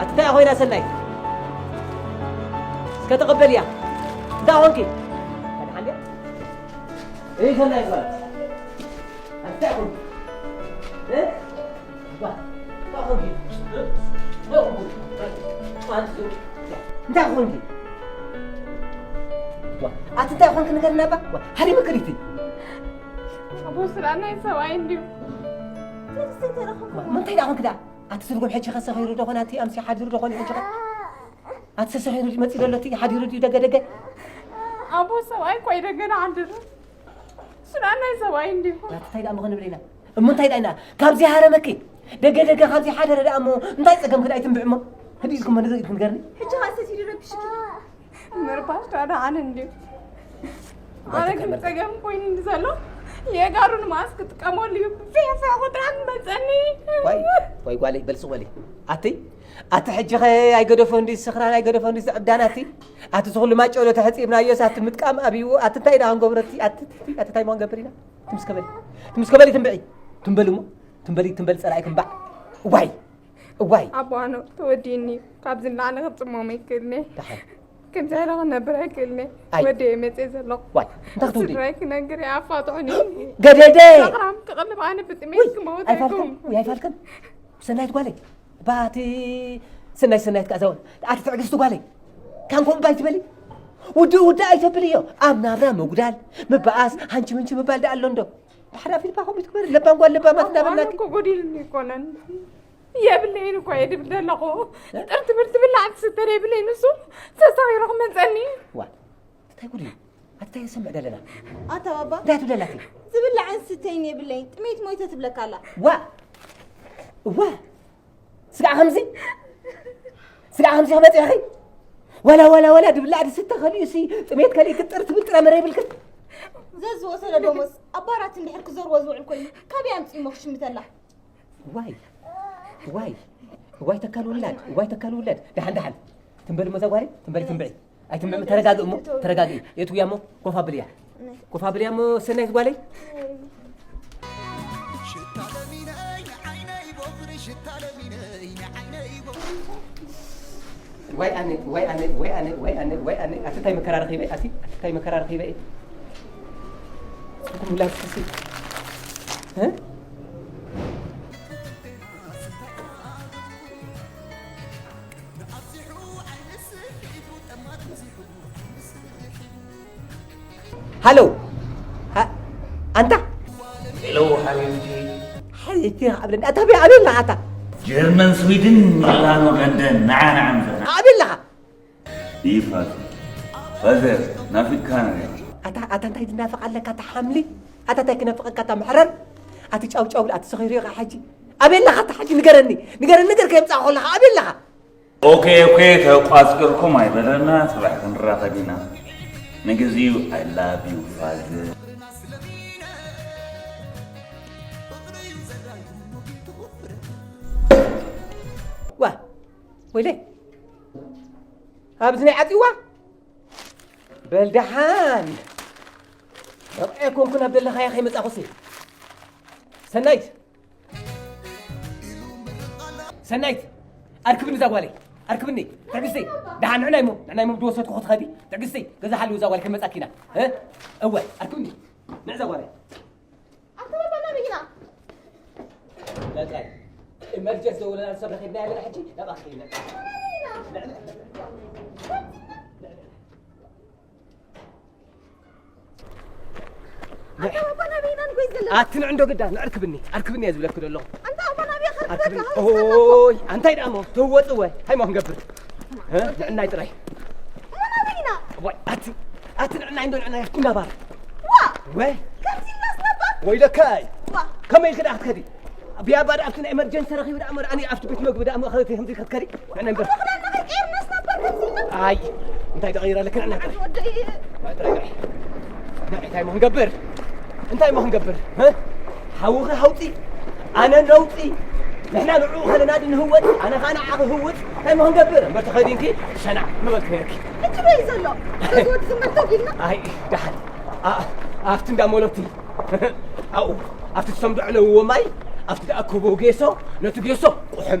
ኣቲ እንታይ ኮይና ሰናይት? እስከ ተቐበልያ። እንታይ ኾንኪ? መድሓንያ? እይ ሰናይት ማለት። ኣቲ እንታይ ኾንኪ? እ? ዋ፣ እንታይ ኾንኪ? እ? እንታይ ኾንኪ? ኣቲ እንታይ ኾንኪ? ዋ፣ ኣቲ እንታይ ኾንኪ ንገርና ባ? ዋ፣ ሃሪመ ክሪቲ። ኣቦ ስራ ናይ ሰብኣይ እንድዩ። ዋ፣ ምንታይ ደኣ ኾንኪ ደኣ? ኣቲ ስርጉም ሕጂ ከሰኺሩ ዶ ኾነ ኣቲ ኣምሲ ሓዲሩ ዶ ኾነ ሕጂ ኸ? ኣቲ ሰሰኺሩ ድዩ መጺኡ ዘሎ እቲ ሓዲሩ ድዩ ደገ ደገ? ኣቦ ሰብኣይ እኮ ኣይደገ ንዓድር። ስራ ናይ ሰብኣይ እንድዩ። ኣቲ እንታይ ደኣ እሞ ክንብል ኢና? እሞ እንታይ ደኣ ኢና? ካብዚ ሃረመኪ። ደገ ደገ ካብዚ ሓደረ ደኣ እሞ እንታይ ጸገምኪ ደኣ ኣይትንብዕ እሞ? ህድእ ኢልኩም ንርኢ ኢልኩም ንገርኒ። ሕጂ ኸኣ ሰሲዱ ረቢሽኪ። ምርባሽ ደኣ ደሓን እንድዩ። ኣነ ግን ጸገም ኮይኑኒ ዘሎ የጋሩ ንመኣስ ክጥቀመሉ እዩ። ብፍሕፍሕ ቁጥራ ክመጸኒ። ዋይ፣ ዋይ ጓለይ፣ በል ስቕ በሊ። ኣቲ፣ ኣቲ ሕጂ ኸ ኣይገደፎ እንዲ ስኽራን ኣይገደፎ እንዲ ዝዕብዳን ኣቲ? ኣቲ ዝኹሉ ማጨሎ ተሕጺብናዮስ ኣቲ ምጥቃም ኣብይዎ። ኣቲ እንታይ ኢና ክንገብሮ ኣቲ? ኣቲ፣ ኣቲ እንታይ ሞ ክንገብር ኢና? ትምስከበሊ። ትምስከበሊ ትንብዒ። ትንበሊ እሞ። ትንበሊ፣ ትንበሊ ጸላኢ ክንባዕ። ዋይ! እዋይ። ኣቦ ኣነ ተወዲእኒ እዩ። ካብዚ ንላዕሊ ክጽመም ኣይክእልን እየ። ደሓን። ከምዚ ኢለ ክነብር ኣይክእልን እየ። ኣይ። ወደየ መጽየ ዘለኹ። ዋይ፣ እንታይ ክትውዲ? ስድራይ ክነግር እየ፣ ኣፋትሑኒ። ገደደ! ሰኽራም ክቕልብ ኣነ ብጥሜት ውይ፣ ክመውት ኣይፋልክን፣ ኣይኮንኩ። ውይ፣ ኣይፋልክን። ሰናይት ጓለይ፣ ባቲ ሰናይት፣ ሰናይት ከኣ ዘወን። ኣቲ ትዕግስቲ ጓለይ፣ ካንኮም ባይ ትበሊ? ውድእ፣ ውድእ ኣይተብልዮ። ኣብ ናብራ ምጉዳል፣ ምበኣስ፣ ሃንቺ ምንቺ ምባል ደኣ ኣሎ እንዶ። ብሓዳፊት ባኹም ትግበር፣ ለባም ጓል ለባማት ኣቦ ኣነ እንዳበልናኪ። እኮ ጎዲልኒ ኣይኮነን። የብለይን እኮ እየ ድብል ዘለኹ። ጥር ትብል ትብላዕ ትስተር የብለይን፣ ንሱ ተሳኺሩ ክመንጸኒ። ዋ፣ እንታይ ጉድ እዩ? ኣቲ እንታይ ንሰምዕ ዘለና? ኣታ ባባ፣ እንታይ ትብለና ኣቲ? ዝብላዕን ዝስተይን የብለይን፣ ጥሜት ሞይተ ትብለካ ኣላ። ዋ! እዋ! ስጋዕ ከምዚ? ስጋዕ ከምዚ ክመጽእ ኢኺ? ዋላ፣ ዋላ፣ ዋላ ድብላዕ ድስተ ከሊኡሲ ጥሜት ከሊእኪ ጥር ትብል ጥረ መረ ይብልክን? ዘዝወሰደ ደሞዝ ኣብ ባራት እንድሕር ክዘርዎ ዝውዕል ኮይኑ፣ ካበይ ኣምጺኡ እሞ ክሽምተላ? ዋይ፣ ዋይ፣ ዋይ ተካል ውላድ፣ ዋይ ተካል ውላድ። ደሓን፣ ደሓን። ትንበል እሞ እዛ ጓለይ፣ ትንበል ትንብዒ። ኣይትንብዒ፣ ተረጋግእ እሞ፣ ተረጋግእ። የትውያ እሞ፣ ኮፍ ኣብልያ። ኮፍ ኣብልያ እሞ፣ ሰናይት ጓለይ። ሽታ ለሚነይ ዓይነይ ቦኽሪ፣ ሽታ ለሚነይ ዓይነይ ቦኽሪ። ዋይ ኣነ፣ ዋይ ኣነ፣ ዋይ ኣነ፣ ዋይ ኣነ፣ ዋይ ኣነ። ኣቲ እንታይ መከራ ረኺበ፣ ኣቲ እንታይ መከራ ረኺበ። ጽጉም ውላድ ከሲ። እ? ሃሎ። ሃ-፣ ኣንታ። ሄሎ ሓቢብቲ። ሓቢብቲ፣ ኣብለኒ። ኣታ ኣበይ፣ ኣበይ ኣለኻ ኣታ? ጀርመን፣ ስዊድን፣ ሚላኖ፣ ለንደን፣ ንዓ፣ ንዓ፣ ንዓ። ኣበይ ኣለኻ? ይፋት። ፋዘር፣ ናፊቅካ ነይረ። ኣታ፣ ኣታ እንታይ ትናፍቕ ኣለካ፣ ኣታ ሓምሊ? ኣታ እንታይ ክነፍቐካ፣ ኣታ መሕረር? ኣቲ ጫው ጫው፣ ኣቲ ሰኺሩ ኢኻ ሕጂ። ኣበይ ኣለኻ ኣታ ሕጂ? ንገረኒ። ንገረኒ፣ ነገር ከየምጻእኩ ኣለኻ። ኣበይ ኣለኻ? ኦኬ፣ ኦኬ፣ ተቋጺርኩም ኣይበለና፣ ጽባሕ ክንራኸብ ኢና። ንግዚኡ፣ I love you, ፋዘር። ዋ፣ ወይለይ። ኣብዚ ናይ ዓጺዋ? በል ደሓን። በቕዐ ኮንኩ ናብ ደለኻዮ ከይመጻኹሲ። ሰናይት። ሰናይት፣ ኣርክብኒ እዛ ጓለይ፣ ኣርክብኒ። ትዕግስተይ፣ ደሓን ንዕናይ እሞ፣ ንዕናይ እሞ ብዝወሰድኩ ክትኸዲ። ትዕግስተይ፣ ገዛ ሓልው እዛ ጓለይ ክንመጻኪ ኢና። እ? እወ፣ ኣርክብኒ። ንዕ እዛ ጓለይ። ኣንተ ባባ ናበይ ኢና? በቃ፣ ኢመርጀንሲ ደውለና ሰብ ረኺብና ያለና ሕጂ፣ ናብኣ ክኸይድ ኢና። ኣንተ ባባ ናበይ ኢና ንጎይ ዘለና? ኣቲ ንዕንዶ ግዳ፣ ንዕርክብኒ፣ ኣርክብኒ እየ ዝብለኪ ዘለኹ። ኣንታ ኣባ ናበይ ከ ኣርክብኒ። ትበካ? ኦይ፣ ኣንታይ ደኣ እሞ፣ ተወጽ ወ፣ ሃይማ ክንገብር። እ? ንዕናይ ጥራይ። እሞ ናበይ ኢና? ዋይ፣ ኣቲ፣ ኣቲ ንዕናይ እንዶ ንዕናይ ኣፍኩም ናባር። ዋ! ወ? ከምዚ ኢልናስ ነበር? ወይለካይ። ዋ! ከመይ ኢልክ ደኣ ክትከዲ? ብያባ ደኣ ኣብቲ ናይ ኤመርጀንሲ ተረኺቡ ደኣ እሞ፣ ኣኒ ኣብቲ ቤት መግቢ ደኣ እሞ፣ ከምዚ ክትከዲ? ንዕናይ እምበር። ኣቦ ክዳንና ከይቀየርናስ ነበር ከምዚ ኢልና? ኣይ፣ እንታይ ተቐይረ ኣለክ ንዕናይ ጥራይ? ወደይ። ንዕናይ ጥራይ፣ ንዕናይ። ንዕናይ እንታይ እሞ ክንገብር? እንታይ እሞ ክንገብር? እ? ሓውኺ ሃውፂ፣ ኣነ ነውፂ፣ ንሕና ንዕኡ ከለና ድንህወፅ፣ ኣነ ኸዓ ንዓኺ ህውፅ፣ እንታይ እሞ ክንገብር? እምበር ተኸዲንኪ ሸናዕ ምበልክ ነርኪ። ሕጂ ዶ እዩ ዘሎ? እዚ ወዲ ዝምርቶ ዲልና? ኣይ፣ ደሓን። ኣ-፣ ኣብቲ እንዳ ሞለቲ፣ ኣብኡ፣ ኣብቲ ዝሰምዶ ዕለውዎ ማይ፣ ኣብቲ ዝኣከቦ ጌሶ፣ ነቲ ጌሶ ቁሕም።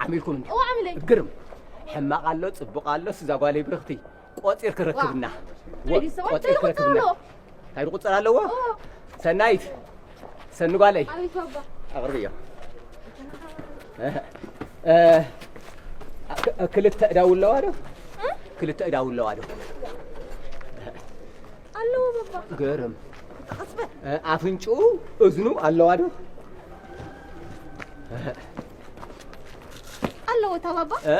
ዓሚልኩም እንዲ እዋ ዓምለይ። ግርም። ሕማቕ ኣሎ፣ ጽቡቕ ኣሎ፣ ስዛ ጓለይ ብርኽቲ። ቆጺር ክረክብና። እንታይ ድዩ ሰብኣይ? ቆጺር እንታይ ክረክብና። እንታይ ድቁጸር ኣለዎ? ሰናይት፣ ሰኒ ጓለይ። ኣቤት ባባ። ኣቕርብዮ። እ፣ እ፣ ክልተ እዳው ኣለዋ ዶ? እ? ክልተ እዳው ኣለዋ ዶ? ኣለዎ ባባ። ግርም። ተቐስበ። እ፣ ኣፍንጭኡ እዝኑ ኣለዋ ዶ? ኣለዎ እታ ባባ። እ።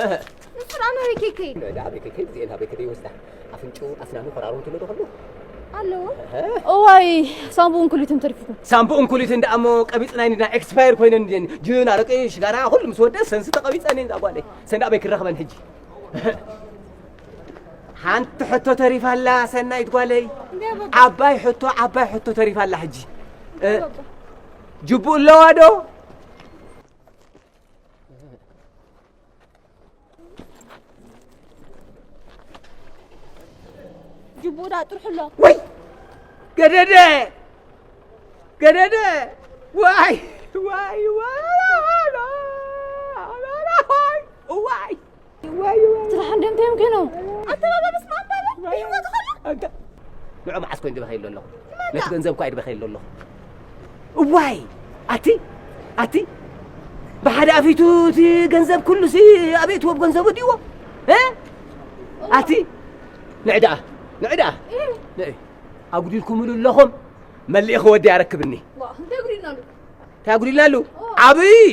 ንሱ ደኣ ናበይ ከይከይድ? ደኣ ኣበይ ከይከይድ? እዚኤን ኣበይ ከይደ ይወስዳ? ኣፍንጭኡ ኣስናኑ ኮራሩ እንትብሎ ዶ ከሎ? ኣለዎ። እ። እዋይ፣ ሳምቡኡን ኩሊትን ተሪፉኩም። ሳምቡኡን ኩሊትን ደኣ እሞ ቀቢጽና ኢና፣ ኤክስፓየር ኮይነን እንድየን። ጅን፣ ኣረቂ፣ ሽጋራ፣ ኩሉ ምስ ወደ ሰንስ ተቐቢጸን እየን እዛ ጓለይ። ሰን ደኣ ኣበይ ክረኽበን ሕጂ? ሓንቲ ሕቶ ተሪፋላ ሰናይት ጓለይ። እንዴ ባባ? ዓባይ ሕቶ፣ ዓባይ ሕቶ ተሪፋላ ሕጂ። እ፣ ጅቡኡ ኣለዋ ዶ? ጅቡኡ ዳ ጥርሑ ኣሎ። ወይ! ገደደ! ገደደ! ዋይ! ዋይ! ዋይ! ዋይ! ዋይ! ዋይ! ዋይ! ዋይ! ዋይ! ትራሓ እንደምታዮም ከይኖም። ኣተባባብስ ማባለ። ኣንታ ንዑ መዓስ ኮይኑ ድበኸየሉ ኣለኹ? ነቲ ገንዘብ እኳ ኣይድበኸየሉ ኣለኹ። እዋይ! ኣቲ ኣቲ ብሓደ ኣፊቱ እቲ ገንዘብ ኩሉ ሲ ኣበይ ትወብ ገንዘቡ ድይዎ? እ? ኣቲ ንዕ ደኣ ንዕ ደኣ ንዕ ኣጉዲልኩምሉ ኣለኹም። መሊእ ክወዲ ኣረክብኒ። ዋ፣ እንታይ ጉዲልናሉ? እንታይ ኣጉዲልናሉ? ኦ። ዓብይ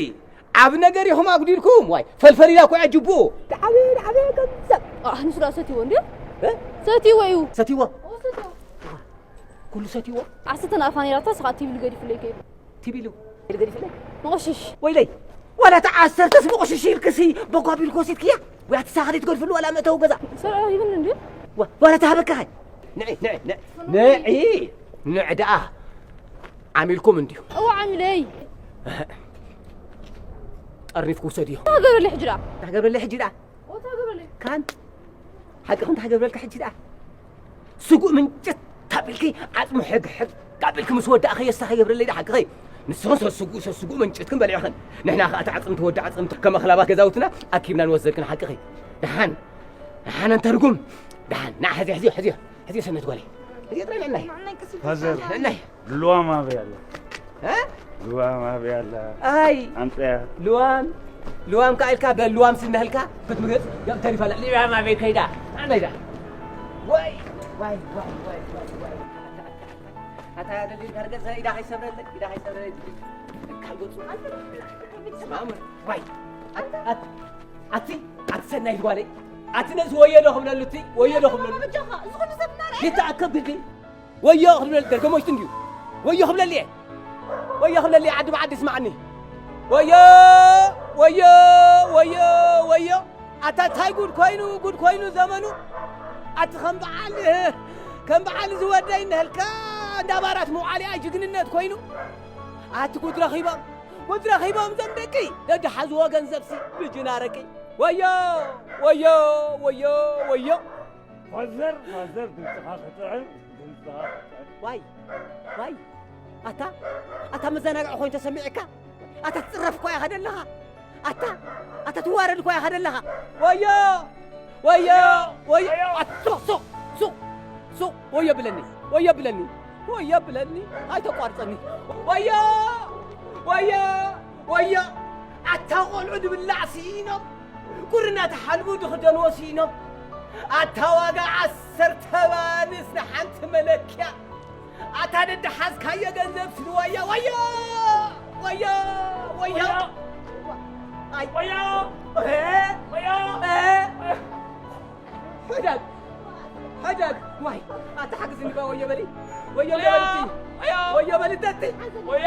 ዓብ ነገር ኢኹም ኣጉዲልኩም። ዋይ ፈልፈል ኢላ እኮ እያ ጅቡኡ። ዓብይ ዓብይ ገንዘብ። ኣህ፣ ንሱ ደኣ ሰትይዎ እንድዩ? እ? ሰትይዎ እዩ። ሰትይዎ? ኦ፣ ሰትይዎ። ኩሉ ሰትይዎ? ዓሰርተ ናቕፋ ነይራታ፣ ስኻ ቲቪ ኢሉ ገዲፉለይ ከይዱ። ቲቪ ኢሉ ገዲፉለይ? መቑሽሽ። ወይለይ፣ ዋላ እታ ዓሰርተስ መቑሽሽ ኢልክሲ በጓ ቢልክ ወሲድክያ? ወይ ኣቲ ሳኻ ደይትገድፍሉ ዋላ መእተዊ ገዛ? ሰ-፣ ይብን እንድዩ? ዋ-፣ ዋላ ተሃበካ ኸ? ንዒ፣ ንዒ፣ ንዒ፣ ንዒ፣ ንዒ ደኣ። ዓሚልኩም እንድዩ። እወ፣ ዓሚለይ። ጠርኒፍኩ ውሰድዮ። እንታይ ገበረለይ ሕጂ ደኣ? እንታይ ገበረለይ ሕጂ ደኣ? ኦ፣ እንታይ ገበረለይ? ካን ሓቂ ክንታ ገበረልካ ሕጂ ደኣ? ስጉእ ምንጭት ታቢልኪ ዓጽሙ ሕግ ሕግ ካቢልኪ ምስ ወዳእኸ የስታ ከይገብረለይ ደኣ ሓቅኸይ። ንስኽን ሰስጉእ ሰስጉእ መንጭትክን በሊዕኽን። ንሕና ኸኣ እቲ ዓጽምቲ ወዲ ዓጽምቲ ከም ኣኽላባት ገዛውትና ኣኪብና ንወስደልክን ሓቅኸይ። ደሓን፣ ደሓን ኣንተርጉም። ደሓን፣ ንዓ ሕዝዮ፣ ሕዝዮ፣ ሕዝዮ፣ ሕዝዮ ሰነት ጓለይ። ሕዝዮ ጥራይ ንዕናይ። ፋዘር፣ ንዕናይ። ልዋም ኣበይ ኣላ? እ? ልዋም ኣበይ ኣላ? ኣይ። ኣምጽያ። ልዋም፣ ልዋም ከኣ ኢልካ በል ልዋም ስነህልካ ክትምገጽ ገብ ተሪፋ ኣላ። ልዋም ኣበይ ከይዳ? ኣመይ ዳ? ወይ፣ ወይ፣ ወይ። ኣታ ደሊ እንተርገጸ ኢዳ ከይሰብረለይ፣ ኢዳ ከይሰብረለይ። ካልጎጹ። ስማሙ፣ ወይ። ኣት-፣ ኣት-፣ ኣቲ፣ ኣቲ ሰናይ ጓለይ። ኣቲ ነዚ ወዮ ዶ ክብለሉ እቲ? ወዮ ዶ ክብለሉ? በጃኻ፣ እዚ ኩሉ ሰብ እናረኣየ ይተኣከብ ግዲ። ወዮ ክብለል ደርገሞሽት እንድዩ። ወዮ ክብለል እየ። ወዮ ክብለል እየ፣ ዓዲ ብዓዲ ይስማዕኒ። ወዮ፣ ወዮ፣ ወዮ፣ ወዮ። ኣታ ታይ ጉድ ኮይኑ፣ ጉድ ኮይኑ ዘመኑ። ኣቲ ከም በዓል፣ ከም በዓል ዝወደይ እነህልካ እንዳ ባራት መውዓሊ ኣይ ጅግንነት ኮይኑ። ኣቲ ጉድ ረኺቦም፣ ጉድ ረኺቦም ዘም ደቂ። ደድሓዝዎ ገንዘብሲ ብጅና ረቂ። ወዮ፣ ወዮ፣ ወዮ፣ ወዮ። ፋዘር፣ ፋዘር፣ ድምፅኻ ክጥዕም፣ ድምፅኻ ክጥዕም። ዋይ፣ ዋይ፣ ኣታ፣ ኣታ መዘናግዒ ኮይኑ ተሰሚዕካ? ኣታ ትፅረፍ እኮ ኢኻ ደለኻ። ኣታ፣ ኣታ ትዋረድ እኮ ኢኻ ደለኻ። ወዮ፣ ወዮ፣ ወዮ። ኣቶ፣ ሱቕ፣ ሱቕ፣ ሱቕ፣ ወዮ ብለኒ፣ ወዮ ብለኒ፣ ወዮ ብለኒ፣ ኣይተቋርፀኒ። ወዮ፣ ወዮ፣ ወዮ። ኣታ ቆልዑ ድብላዕ ስኢኖም። ቁርና ተሓልቡ ድኽደንዎ ስኢኖም። ኣታ ዋጋ ዓሰርተ ባንስ ንሓንቲ መለክያ። ኣታ ደደሓዝካዮ ገንዘብ ስድዋያ። ወዮ! ወዮ! ወዮ! ኣይ! ወዮ! እ! ወዮ! እ! ሕደግ! ሕደግ! ዋይ! ኣታ ሓግዝኒ ባ ወዮ በሊ! ወዮ ወዮ! በሊ! ወዮ! ወዮ በሊ ተቲ! ወዮ!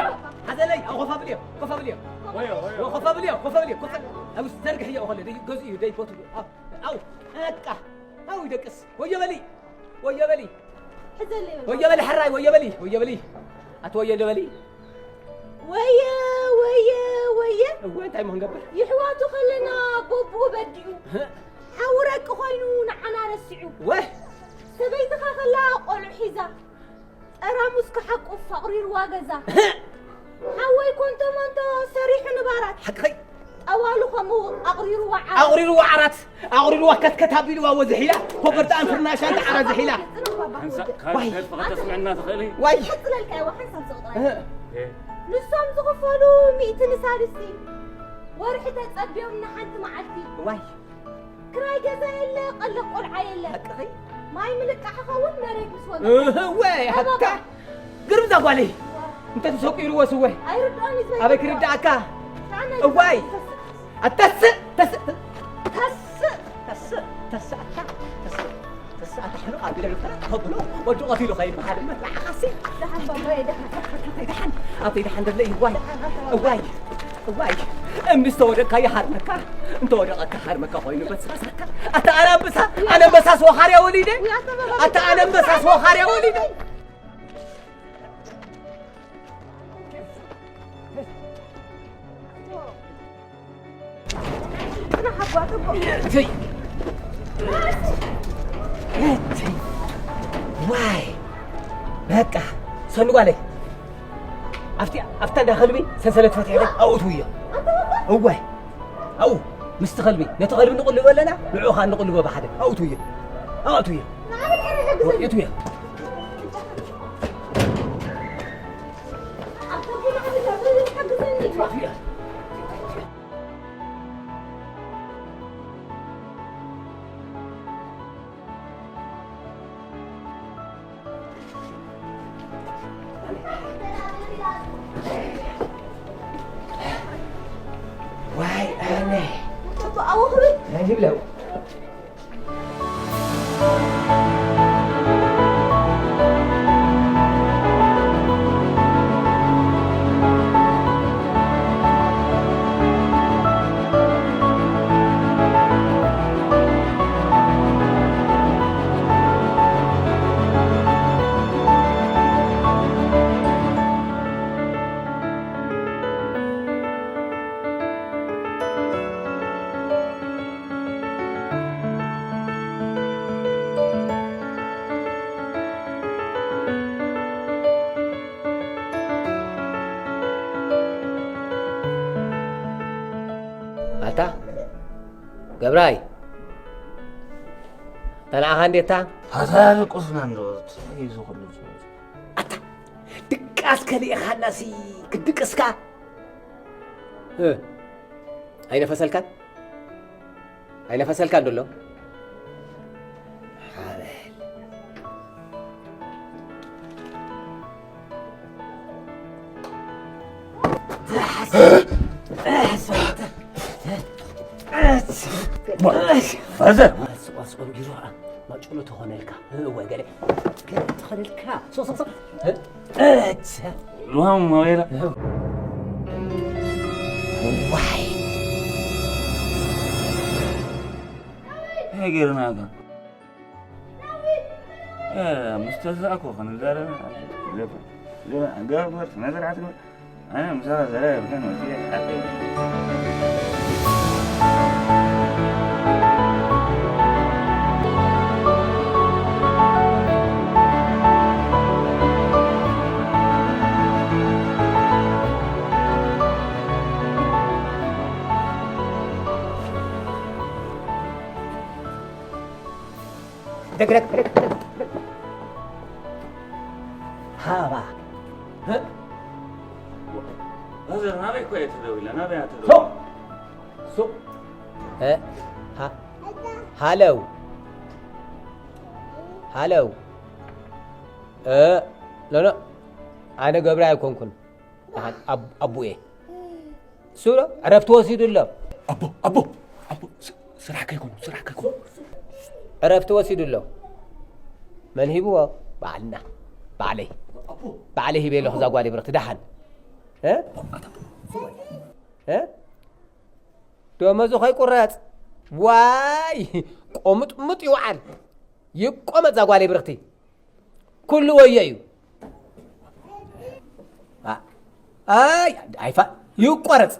ሓዘለይ! ኣብ ኮፍ ኣብልዮ! ኮፍ ኣብልዮ! ወዮ! ወዮ! ኮፍ ኣብልዮ! ኮፍ ኣብልዮ! ኮፍ ኣብልዮ! ኣብ ዘርግሕዮ ከሎ ደይ-፣ ገዝኡ እዩ፣ ደይፈቱ። ኣብ፣ ኣው! በቃ! ኣው ይደቅስ! ወዮ በሊ! ወዮ በሊ! ሕዘለይ በሊ! ወዮ በሊ! ሕራይ! ወዮ በሊ! ወዮ በሊ! ኣቲ ወዮ እንዶ በሊ! ወየ፣ ወየ፣ ወየ! እወ፣ እንታይ እሞ ክንገብር? ይሕዋቱ ከለና ቦብኡ በዲኡ። ህ? ሓዊ ረቂ ኮይኑ ንዓና ረሲዑ። ወህ! ሰበይትኻ ከላ ቆልዑ ሒዛ። ጠራሙስ ክሓቁፍ ኣቑሪርዋ ገዛ። ህ! ሓወይ ኮንቶ ሞንቶ ሰሪሑ ንባራት። ሓቅኸይ። ጠዋሉ ከምኡ ኣቑሪርዋ ዓራት። ኣቑሪርዋ ዓራት። ኣቑሪርዋ ከትከት ኣቢልዋ ወ ዝሒላ። ኮበርታኣን ፍርናሻን ተዓራ ዝሒላ። ሓንሳእ ካልእ ዋይ። ደርፊ ከተስምዕና ትኽእሊ? ዋይ። ቀጽለልካ እዋ ሓንሳብ ዝቕጥረል። እህ። እ። ንሶም ዝኽፈሉ ሚእቲ ንሳልስቲ። ወርሒ ተጸብዮም ንሓንቲ መዓልቲ። ዋይ። ክራይ ገዛ የለ፣ ቀለብ ቆልዓ የለ። ሓቅኺ? ማይ ምልቃሕ ኸውን መሬት ምስ ወገደ። እህ፣ ወይ፣ ኣታ። ግርም እዛ ጓለይ። እንተ ተሰቂርዎስ እወ። ኣይርድኦን እዩ ዝበሃል። ኣበይ ክርድኣካ? ሻዕነ እዋይ። ኣተስእ፣ ተስእ፣ ተስእ፣ ተስእ፣ ተስእ፣ ኣታ፣ ተስእ፣ ተስእ፣ ኣታ፣ ሕኑቕ ኣቢለ ልፍረ ተብሎ፣ ወዲ ቀቲሉ ኸይበሃል፣ መላእኻሲ። ደሓን ባባየ፣ ደሓን። ኣተይ ደሓን፣ ኣተይ ደሓን ደለ እዩ፣ እዋይ፣ እዋይ፣ እዋይ። እምኒ ዝተወደቅካ ይሃርመካ፣ እንተወደቀካ ሃርመካ ኮይኑ በስበሰካ። ኣታ ኣነ ኣንበሳ፣ ኣነ ኣንበሳስ ወኻርያ ወሊደ፣ ኣታ ኣነ ኣንበሳስ ወኻርያ ወሊደ። እተይ። እተይ። ዋይ። በቃ። ሰኑ ጓለይ። ኣብቲ፣ ኣብታ እንዳ ከልቢ ሰንሰለት ፈትሐ ኣውትውዮ። እወ። ኣው። ምስቲ ከልቢ። ነቲ ከልቢ ንቕልቦ ኣለና። ንዑ ኸኣ ንቕልቦ ብሓደ። ኣውትውዮ። ኣውትውዮ። የቱ እያ? ዋይ ኣነ። ኣቦ፣ ኣቦ ክብል። ናይ ይብለው። ኣታ ገብራይ፣ ተናዕኻ እንዴታ? ኣታ ደቁስና እንዶ፣ እንታይ እዩ ዝኹሉ ዝወጽእ? ኣታ ድቃስ ከሊእኻናሲ፣ ክድቅስካ? እ፣ ኣይነፈሰልካን? ኣይነፈሰልካን ደሎ? ሓበል። ፈዘ። ስቆ፣ ስቆ፣ ጊሮ፣ አ፣ ማጭሎ ተኾነልካ። እወ፣ ገለ፣ ገለ ተኾነልካ። ሶ፣ ሶ፣ ሶ። እ፣ እ፣ ሉሃም ማዌራ። ዋይ። ሄገርናጋ። እ፣ ምስ ተዛእኮ ክንዛረብ፣ ገበር፣ ገበር፣ ስነ ስርዓት ግበር። ኣነ ምሳኻ ዘረባ የብልካን መሲለ ሓቀይ። ደግ፣ ደግ፣ ደግ፣ ደግ፣ ደግ። ሃባ። እ? ናበይ እኮ እየ ትደውላ? ናበይ እያ ትደውላ? ሱቕ። ሱቕ። እ? ሃ-፣ ሃለው። ሃለው። እ፣ ኖ፣ ኖ። ኣነ ገብረ ኣይኮንኩን። ደሓን ኣብ-፣ ኣቡኤ። እሱ ዶ ዕረፍቲ ወሲዱ ኣሎ? ኣቦ፣ ኣቦ፣ ኣቦ፣ ስ-፣ ስራሕ ከይኮኑ፣ ስራሕ ከይኮኑ። ዕረፍቲ ወሲዱ ኣሎ። መን ሂብዎ? ባዕልና። ባዕለይ። ኣቦ። ባዕለይ ሂበ ኣለኹ እዛ ጓል ብርኽቲ ደሓን። እ? ኣታ። እ? ደመዙ ከይቁረጽ። ዋይ! ቆምጥምጥ ይውዓል። ይቆመጥ እዛ ጓል ብርኽቲ። ኩሉ ወዮ እዩ። ኣ-፣ ኣይ፣ ኣይፋ-፣ ይቆረጽ።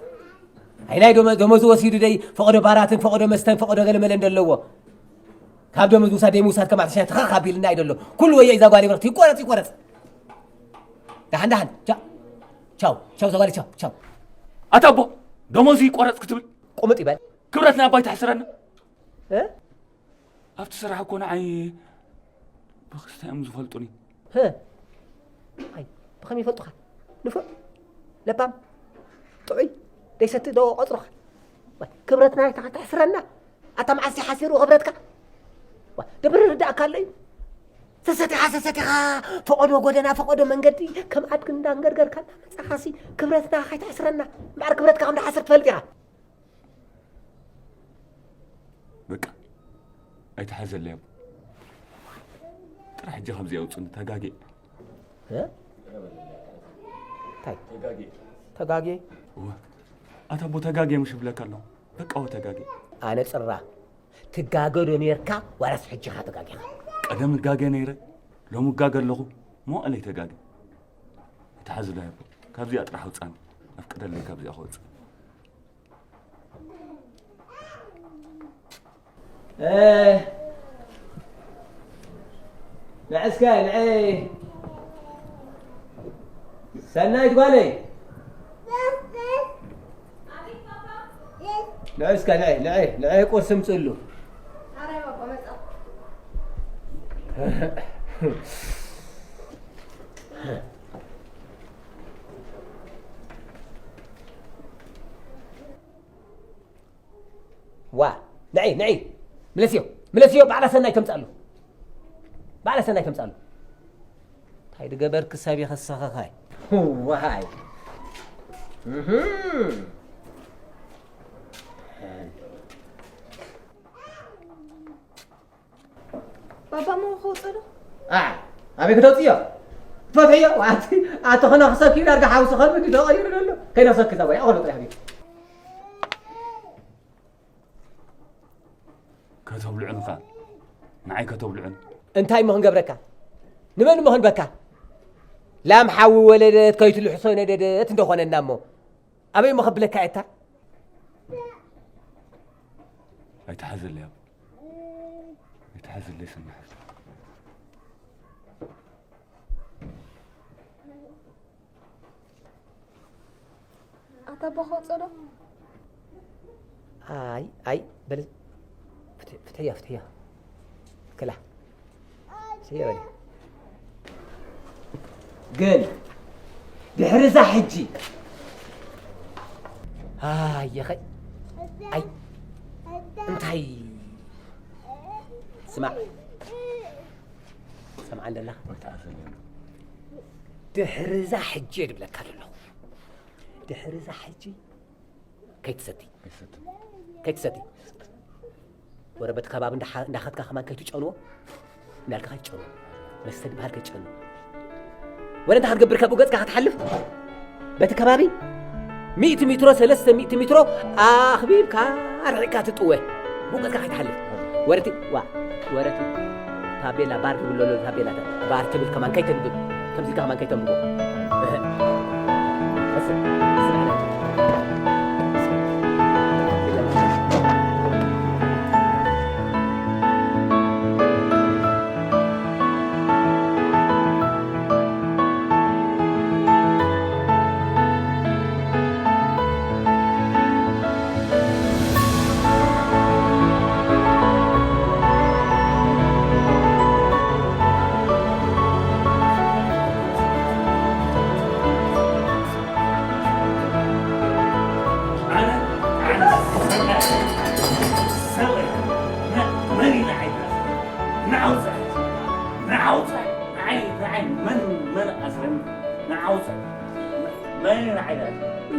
ኣይ፣ ናይ ደመ-፣ ደመዙ ወሲዱ ደይ፣ ፈቐዶ ባራትን፣ ፈቐዶ መስተን፣ ፈቐዶ ገለመለን ደለዎ። ካብ ደመዙ ውሳድ፣ ደይ ምውሳድ ከማዕ ተሻ-፣ ተኻኽ ኣቢልና ኣይደሎ። ኩሉ ወዮ እዩ፣ እዛ ጓል ይበርት። ይቆረጽ፣ ይቆረጽ። ደሓን፣ ደሓን። ቻው፣ ቻው፣ ቻው፣ እዛ ጓል፣ ቻው፣ ቻው። ኣታ ኣቦ፣ ደመዙ ይቆረጽ ክትብል? ቁምጥ ይበል። ክብረትና ኣባይ ተሕስረና። እ? ኣብቲ ስራሕ እኮ ንዓይ ብኽስታይ እዮም ዝፈልጡኒ። ህ! ኣይ፣ ብኸመይ ይፈልጡኻ? ንፉዕ፣ ለባም፣ ጥዑይ፣ ደይሰቲ ዶ ቆጽሩኻ? ዋይ፣ ክብረትና ኣይታ-፣ ተሕስረና። ኣታ መዓስ እዩ ሓሲሩ ክብረትካ? ዋይ፣ ደብሪ ርዳእካ ኣሎ እዩ። ሰሰቲኻ፣ ሰሰቲኻ፣ ፈቐዶ ጎደና፣ ፈቐዶ መንገዲ፣ ከም ኣድጊ እንዳንገርገርካ እናመጻኻሲ፣ ክብረትና ከይተሕስረና። እምበኣር ክብረትካ ከም ዝሓስር ትፈልጥ ኢኻ። በቃ፣ ኣይትሓዘለይ ኣቦ። ጥራሕ ሕጂ ካብዚ ኣውፅኒ፣ ተጋግየ። እ? እንታይ? ተጋግየ። ተጋግየ? እወ። ኣታ ኣቦ፣ ተጋግየ ምሽ እብለካ ኣለኹ። በቃ፣ እወ፣ ተጋግየ። ኣነ ፅራ፣ ትጋገ ዶ ኔርካ ዋላስ ሕጂ ኢኻ ተጋጊኻ? ቀደም እጋገ ነይረ፣ ሎሚ እጋገ ኣለኹ። መዋእለይ ተጋግየ። ኣይትሓዘለይ ኣቦ። ካብዚኣ ጥራሕ ኣውፃኒ። ኣፍቅደለይ ካብዚኣ ክወፅእ። እ፣ ንዒ እስከ፣ ንዒ። ሰናይት ጓለይ። ንዒ እስከ፣ ንዒ፣ ንዒ፣ ንዒ፣ ቁርሲ ምፅእሉ። ዋ፣ ንዒ፣ ንዒ። ምለስዮ፣ ምለስዮ፣ ባዕላ ሰናይ ተምጻሉ። ባዕላ ሰናይ ተምጻሉ። እንታይ ድገበርክ ሰብ ይኸሰኸኸ? ዋይ። እህም። ባባ፣ እሞ ክወፅእ ዶ? ኣይ፣ ኣበይ ክተውፅዮ? ትፈትሕዮ? ኣቲ፣ ኣቲ ኸነ ክሰኪ ዳርጋ ሓውሲ ኸልቢ ድዶ ቀይሩ ደሎ? ከይነሰኪ እዛ ወይ ኣኸሎ ጥራሕ ቤት። ከተብልዑን ኸ ንዓይ ከተብልዑን? እንታይ እሞ ክንገብረካ? ንመን እሞ ክንበካ? ላም ሓዊ ወለደት ከይትልሕሶ ነደደት እንደኾነና እሞ ኣበይ እሞ ከብለካ እታ? ኣይትሓዘለይ ኣቦ፣ ኣይትሓዘለይ ሰናሕ። ኣታ ኣቦ ክወፅእ ዶ? ኣይ ኣይ በል ፍት- ፍትሕያ ፍትሕያ ክላ ፍትሕያ በል። ግን ድሕሪ እዛ ሕጂ ኣየኸ ኣይ እንታይ ስማዕ ሰምዓ እንደላ ድሕሪ እዛ ሕጂ እየ ድብለካ ዘለኹ። ድሕሪ እዛ ሕጂ ከይትሰቲ ከይትሰቲ ወረ በቲ ከባቢ እንዳኸድካ ከማን ከይትጨንዎ እንዳልካ ከይትጨንዎ መስተ ዝበሃል ከይትጨንዎ ወረ እንታይ ክትገብር ካብኡ ገፅካ ክትሓልፍ በቲ ከባቢ ሚእቲ ሚትሮ ሰለስተ ሚእቲ ሚትሮ ኣኽቢብካ ኣርሒቅካ ትጥወ ብኡ ገፅካ ከይትሓልፍ ወረቲ ዋ ወረቲ ታቤላ ባር ትብል ዘሎ ታቤላ ባር ትብል ከማን ከይተንብብ ከምዚ ኢልካ ከማን ከይተንብቦ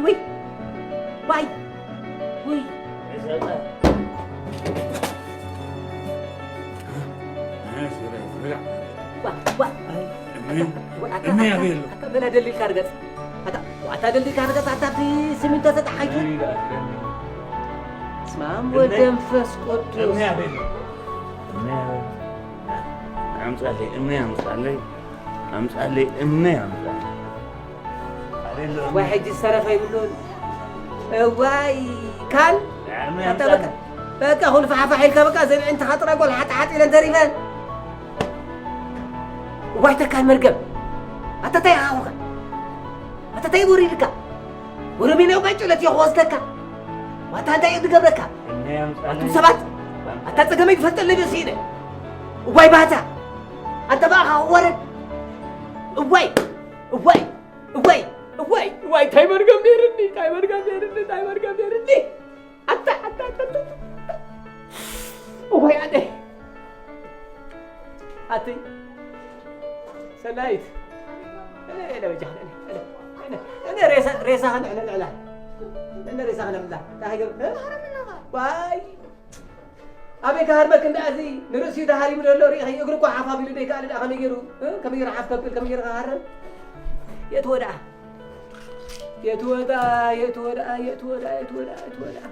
ውይ ዋይ ውይ እምኒ ኣበይ ኣሎ? ኣታ መን ኣደሊልካ ርገጽ? ኣታ ዋታ ደልዲልካ ርገጽ ኣታ ኣብቲ ሲሚንቶ ተጣሓይቱ። ስማም ወደ መንፈስ ቅዱስ። እምኒ ኣበይ ኣሎ? እምኒ ኣበይ ኣሎ? ኣምጻለይ እምኒ ኣምጻለይ ኣምጻለይ እምኒ ኣምጻለይ። ወይ ሕጂ ዝተረፈ ይብሉን። እዋይ ካን ኣታ በቃ በቃ ኩሉ ፋሕፋሕ ኢልካ በቃ ዘን ዕንትኻ ጥራይ ጎል ሓጥሓጥ ኢለን ተሪፈን። እዋይ ተካል መርገም ኣታ እንታይ ይሃውኸ ኣታ እንታይ ወሪድካ ወረሚነው ባጭለት እየ ክወስደካ ዋታ እንታይ እዩ ዝገብረካ ኣቱም ሰባት ኣታ ጸገመይ ትፈልጠለይ በሲነ እዋይ ባታ ኣንተ ባኻ ወረድ እዋይ እዋይ እወይ እወይ እወይ እንታይ መርገም ነይርኒ እንታይ መርገም ነይርኒ እንታይ መርገም ነይርኒ ኣታ ኣታ ኣታ ኣታ እወይ ኣደ ኣቲ ሰናይት እነ እነ በጃ እነ እነ እነ ሬሳ ሬሳ ከነ እነ እነ እነ ሬሳ ከነ ብላ ታገብ ዋይ ኣበይ ክሃርመክ እንዳ እዚ ንርእሲኡ ተሃሪሙ ዘሎ ርኢኺ እግሩ እኳ ሓፍ ኣቢሉ ደይከኣለ ደኣ ከመይ ገይሩ እ? ከመይ ገይሩ ሓፍ ከብል ከመይ ገይሩ ክሃርም የእትዎ ደኣ የእትዎ ደኣ የእትዎ ደኣ የእትዎ ደኣ የእትዎ ደኣ የእትዎ ደኣ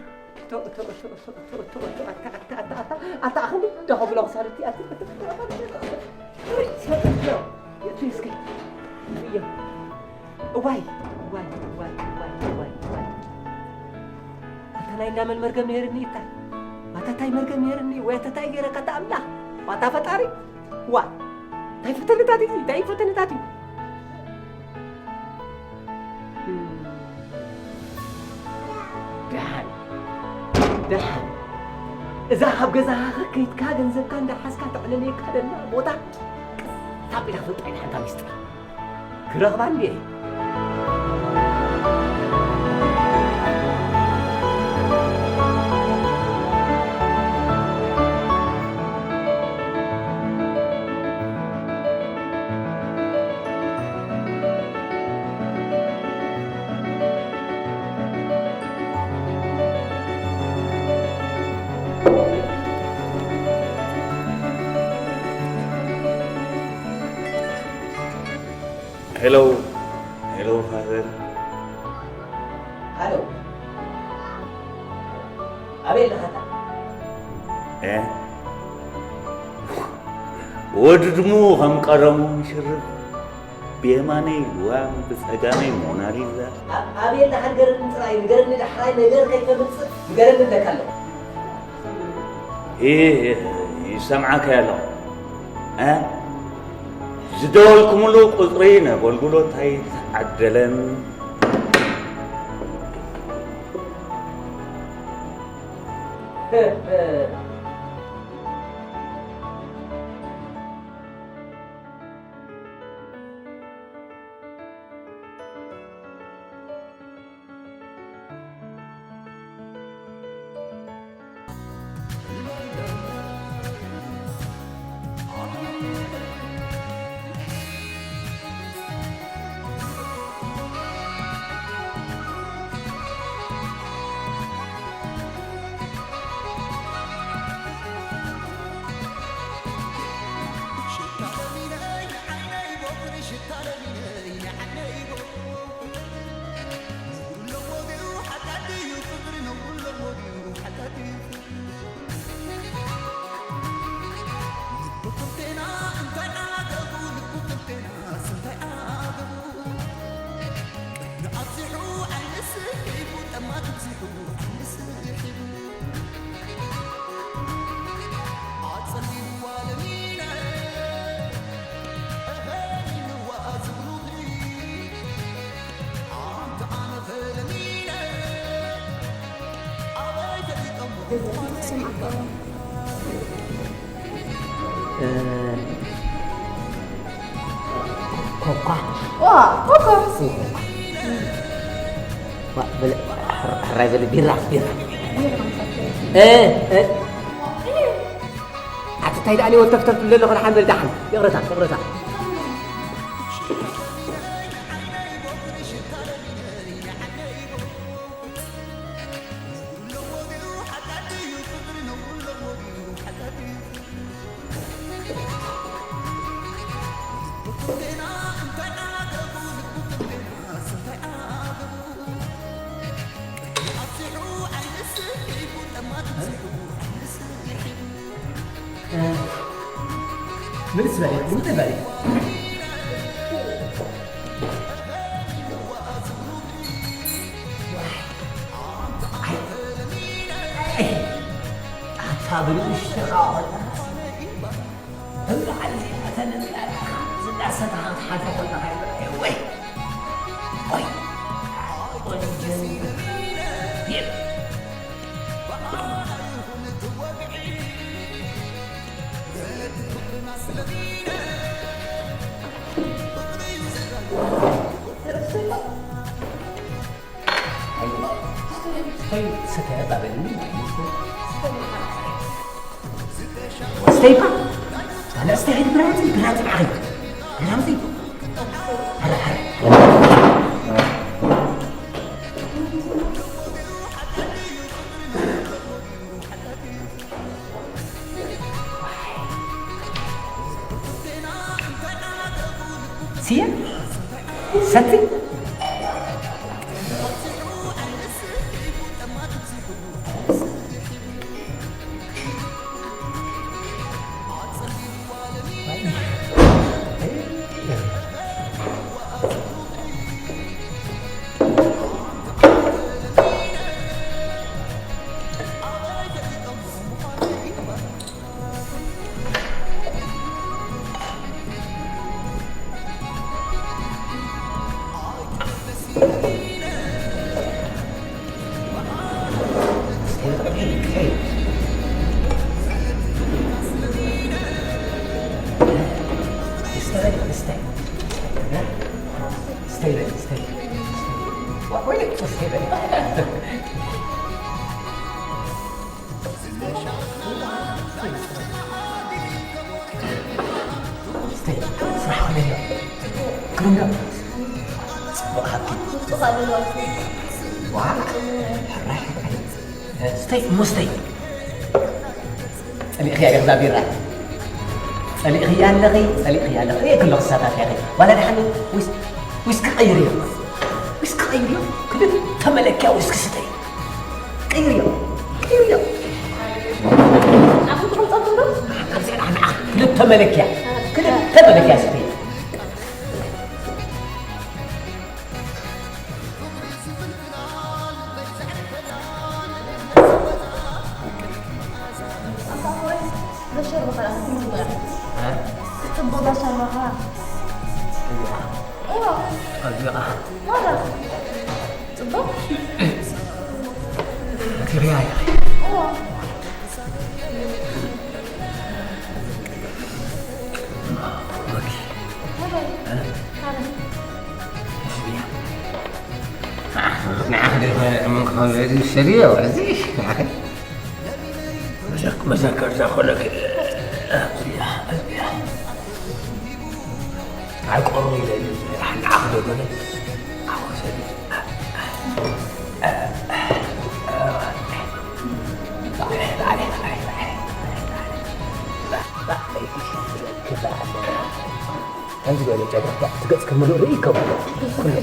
ቶ- ቶ- ቶ- ቶ- ቶ- ቶ- ቶ- ኣታ- ኣታ- ኣታ- ኣታ- ኣታ ኣኽሊ ደኸብሎ ክሳርቲ ኣቲ የእትዎ እስኪ እዮ እዋይ እዋይ እዋይ እዋይ እዋይ እዋይ ኣታ ናይ እንዳመን መርገም ነይርኒ እታ ኣታ ታይ መርገም ነይርኒ ወይ ኣታ ታይ ገይረካ ኣታ ኣምላኽ ኣታ ፈጣሪ ዋ ታይ ፈተነታት እዩ ታይ ፈተነታት እዩ ደሓን ደሓን እዛ ካብ ገዛኻ ከይድካ ገንዘብካ እንዳሓዝካ ተዕለለየካ ደላ ቦታ፣ ታቢላ ፍልጣ ኢላ ሓንታ ሚስጥር ክረኽባ እንድየ። ሄሎ፣ ሄሎ ፋዘር። ሃሎ። ኣበይ ኣለኻ? እ? ወድድሙ ከም ቀረሙ ይሽርብ። ብየማነይ ዋም፣ ብጸጋመይ ሞናሊዛ። ኣ-፣ ኣበይ ኣለኻ ንገረኒ ጥራይ፣ ንገረኒ ዳሕራይ ነገር ከይተምጽእ ንገረኒ እብለካ ኣለኹ። ይ-፣ ይሰምዓካ ኣለኹ። እ? ዝደወልኩምሉ ቁጽሪ ነገልግሎት ኣይተዓደለን። ኮኳ። ዋ፣ ኮካ። ዋ፣ በለ፣ ሕራይ በለ፣ ቢራ፣ ቢራ። እ፣ እ። ኣቲ እንታይ ደኣ ወተፍተፍ ትብለ ኣለኹ፣ ደሓን በል፣ ደሓን። ይቕረታ፣ ይቕረታ። ምልስ በል፣ ምልስ በል። ኣታ ብንእሽተኻ ኾለኻስ፣ ብላዕሊ እተን እንቃላኻ ዝዳሰታኻ ትሓልፎ ኾለኻ ይረኣዩ። ወይ፣ ወይ፣ ቆንጆ። ስተይ፣ ስተይ፣ ባበልኒ። ስተይ፣ ባ-፣ ኣነ ስተይ፣ ብራንዚ፣ ብራንዚ፣ ዓኸይ። ብራንዚ። ሀረ፣ ሀረ። ስየ? ሰቲ? ስተይ በል፣ ስተይ። ስተይ በል፣ ስተይ። ዋ፣ ወይ፣ ስተይ በል። ስተይ፣ ስራሕ ከመይ ኣሎ? ግሩም ዶ? ጽቡቕ ሓቂ። ጽቡቕ ኣለዋ። ዋ፣ ሕራይ፣ ሕራይ። ስተይ፣ እሞ ስተይ። ጸሊእኽያ ዲኺ እዛ ቢራ? ጸሊእኽያ ኣለኺ፣ ጸሊእኽያ ኣለኺ። ርእየኪ ኣለኹ ክሳታትያ ኸይ። ዋላ ደሓን ዊስ-፣ ዊስኪ ቀይርዮ። ዊስኪ ቀይርዮ። ክልተ መለክያ ዊስኪ ስተይ። ቀይርዮ። ቀይርዮ። ኣብቲ ትቕልጸሉ ዶ? ኣብዚ ንዓ፣ ንዓ፣ ክልተ መለክያ። ክልተ መለክያ ስተይ። ኣታ ሆይ፣ በሸርበኻ ክትምግበራ። እ? ክትቦ በሸርበኻ። እዚኣ። እዎ። እዚኣ። ማራ። ጽቡቕ። ትሪያ እያ። እዎ። ኦኬ። ማራ። እ? ማራ። እዚኣ። ንዓኺ ዶ ይኾነ ጥሙን ክኸውን ዝሰድዮ? እዚ ንዓኺ መዘክ-፣ መዘከርታ ኮለክ። ኣይቆሩ ኢለ ንዓኺ ዶ ገለ? ኣወሰድ። ከምዚ ዝበለ ጨጉሪ እቲ ገጽ ክምልኡ ርኢ ይከብዶ። ኩሉ፣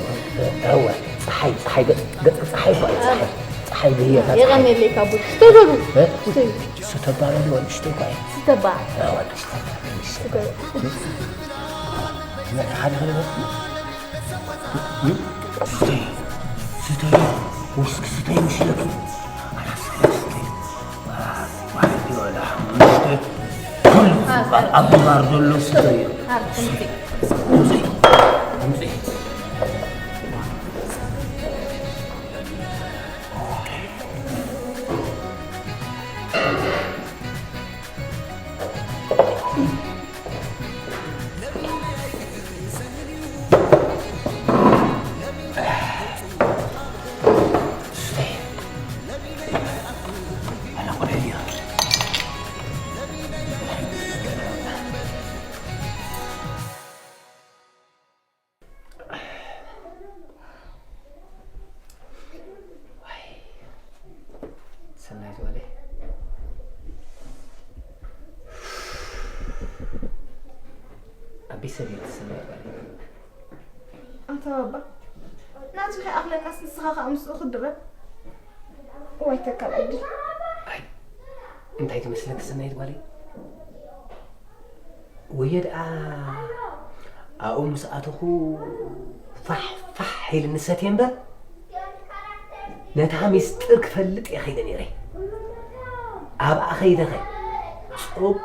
እወ፣ ጸሓይ፣ ጸሓይ ገጽ፣ ገጽ ጸሓይ እኮ እዩ፣ ጸሓይ፣ ጸሓይ ብህየታ ጸሓይ። የቐንየለይ ካቡ። ስተይ በሉ። እ? ስተይ። ስተባ በሉ፣ ወንጭ ስተይ እኮ እዩ። ስተባ። እወ፣ ስተባ። ስተይ። ሓደ ሓደ በሉ። እ? ስተይ። ስተይ። ውስኪ ስተይ፣ ምሽ ኢለኪ። ኣላ ስተይ፣ ስተይ። ኣብ ግንባር ዘሎ ስቶ እዩ። ድምፂ፣ ድምፂ። ሰናይት ጓለይ። ኣቢ ሰዲድ ሰናይት ጓለይ። ኣንታ ባባ፣ ናቱ ከይኣኽለናስ ንስኻ ኸኣ ምስኡ ክትድረብ? ዋይ ተካል ዕድል። ኣይ፣ እንታይ ትመስለኪ ሰናይት ጓለይ? ወየ ደኣ ኣብኡ ምስ ኣተኹ ፋሕ ፋሕ ኢልኒ ሰትየ እምበር፣ ነታ ሚስጥር ክፈልጥ እየ ከይደ ነይረ። ኣብኣ ከይደኸ ጽቡቕ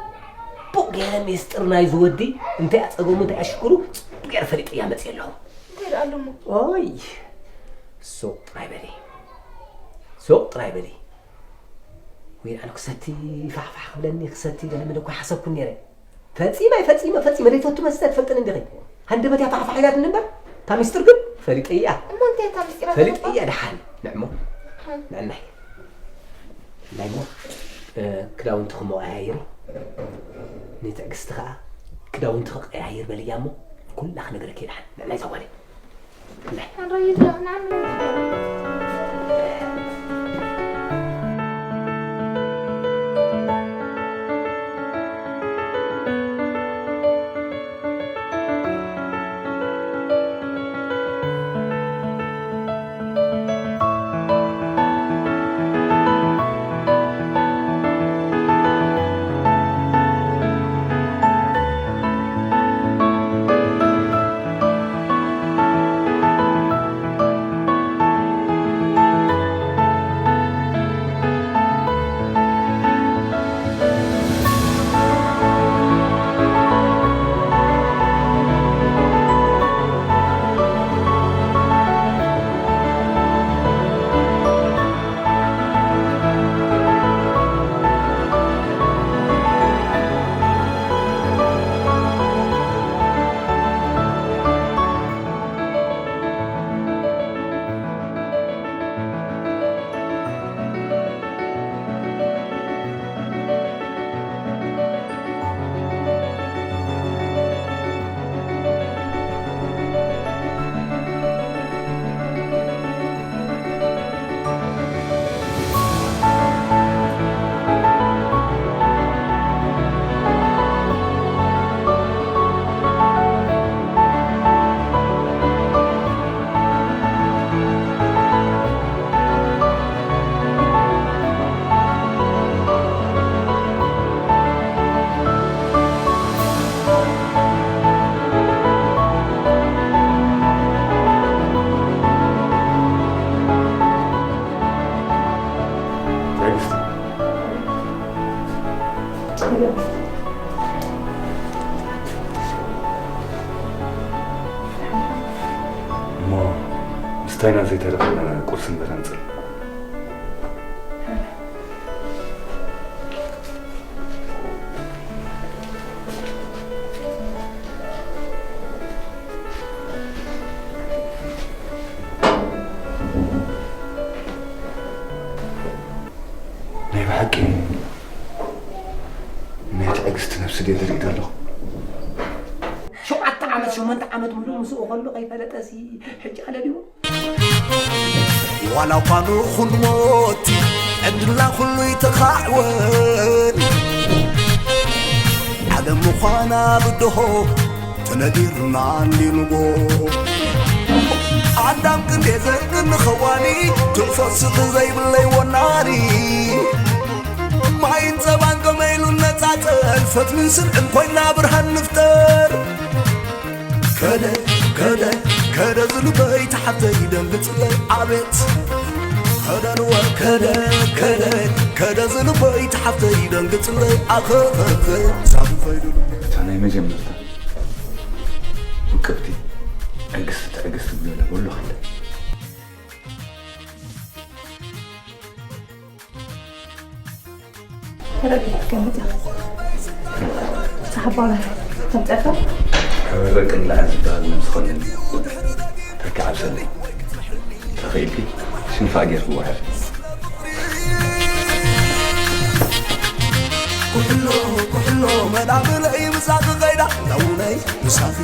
ገይረ ሚስጥር ናይዚ ወዲ እንታይ እያ ጸገሙ፣ እንታይ እያ ሽግሩ ጽቡቕ ገይረ ፈሊጠያ መጽየ ኣለኹ። እንታይ ደኣ ኣሎ እሞ? ኦይ፣ ሱቕ ጥራይ በሊ። ሱቕ ጥራይ በሊ። ወይ ኣነ ክሰቲ ፋሕፋሕ ክብለኒ፣ ክሰቲ ገለ መለ እኮ ኣይሓሰብኩን ነይረ። ፈጺመ፣ ፈጺመ፣ ፈጺመ ዘይፈቱ መስተ ትፈልጥን እንዲኺ። ሃንደበትያ ፋሕፋሕ ኢላትኒ እምበር፣ እታ ሚስጥር ግን ፈሊጠያ። እሞ እንታይ እታ ሚስጢር ፈሊጠያ ኣለካ? ደሓን። ንዕሞ። እም። ንዕናይ። ናይ እሞ፣ እ፣ ክዳውንቲ ክመቐያይር። ንትዕግስቲ ከኣ ክዳውንቲ ክቐያይር በልያ እሞ፣ ኩላ ክነግረኪ እየ ደሓን። ንዕናይ ዘዋለይ። እንታይ ኢና ዘይተረፈና ቁርሲ እንበላ ንጽል። ናይ ብሓቂ ናይ ትዕግስቲ ነብሲ ድየ ዝርኢ ዘለኹ። ሸውዓተ ዓመት ሸሞንተ ዓመት ሙሉእ ምስኡ ከሎ ከይፈለጠሲ ሕጂ ኣለልዎ። ዋላ እኳ ንኹን ሞት ዕድልና ኩሉ ይተኻዕወን ዓለም ምዃና ብድሆ ተነጊርና እንዲንጎ ኣዳም ክንዴ ዘርግን ንኸዋኒ ትንፈስቲ ዘይብለይ ወናኒ ማይን ጸባን ከመይሉ ነጻጸል ፈትንን ስምዕን ኮይና ብርሃን ንፍጠር ከደ ከደ ከደ ዝልበይ ተሓፍተይ ደንግጽለይ ኣቤት ከደንወ ከደ ከደ ከደ ዝልበይ ተሓፍተይ ደንግጽለይ ኣኸኸኸ ሳብፈይዱ እታ ናይ መጀመርታ ውቅብቲ ዕግስቲ ትዕግስቲ ብሎ ወሎ ከለ ተረዲእካ ትገምት ኢኻ። ሳሕባና ተምፀካ ከበበ ቅላዕ ዝበሃል ነብሲ ኸለኒ ተኪ ዓብሰለይ ተኽኢልኪ ሽንፋ ጌርክዎ ሕር ኩሕሎ ኩሕሎ መዳብለይ ምሳኺ ኸይዳ ለውነይ ምሳኺ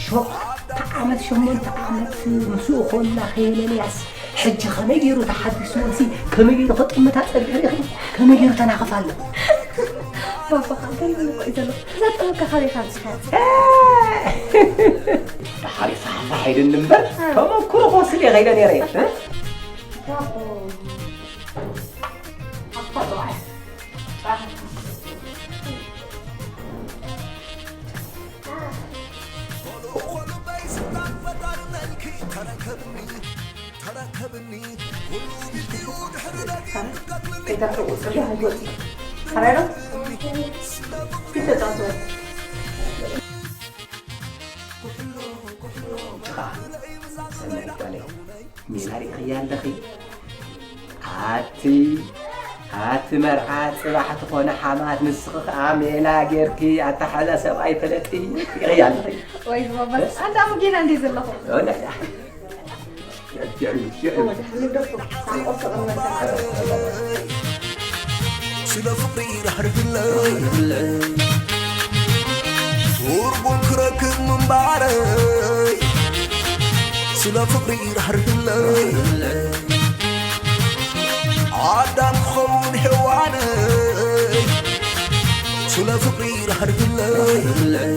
ሸውዓተ ዓመት ሸሞንተ ዓመት ምስኡ ኮላ ከየለለያስ ሕጂ ከመይ ገይሩ ተሓዲስዎሲ ከመይ ገይሩ ከጥምታ ጸኒሑ ሪኺ ከመይ ገይሩ ተናኽፍ ኣሎ ባባኻ እንታይ ይብል እኮ እዩ ዘሎ እዛ ጥበብካ ካበይ ካብ ዝሓ ድሓር ይፋሕፋሕ ኢልኒ እምበር ተመክሮ ክወስድ እየ ከይደ ነይረ እየ ጭኻ ሰናይ ጓለይ ሜላ ሪእኽያ ኣለኺ ኣቲ ኣቲ መርዓ ጽባሕ ትኾነ ሓማት ንስኺ ከኣ ሜላ ጌርኪ ኣታሓዛ ሰብኣይ ፈለጢ ሪእኽያ ኣለኺ ወይ ዝባባስ ኣንዳ ሙጌና እንዴ ዘለኹ ስለ ፍቕሪ ራህርህለይ ትርጉም ክረክብ ምንባረይ ስለ ፍቕሪ ራህርህለይ ኣዳም ክኸውን ሔዋነይ ስለ ፍቕሪ ራህርህለይ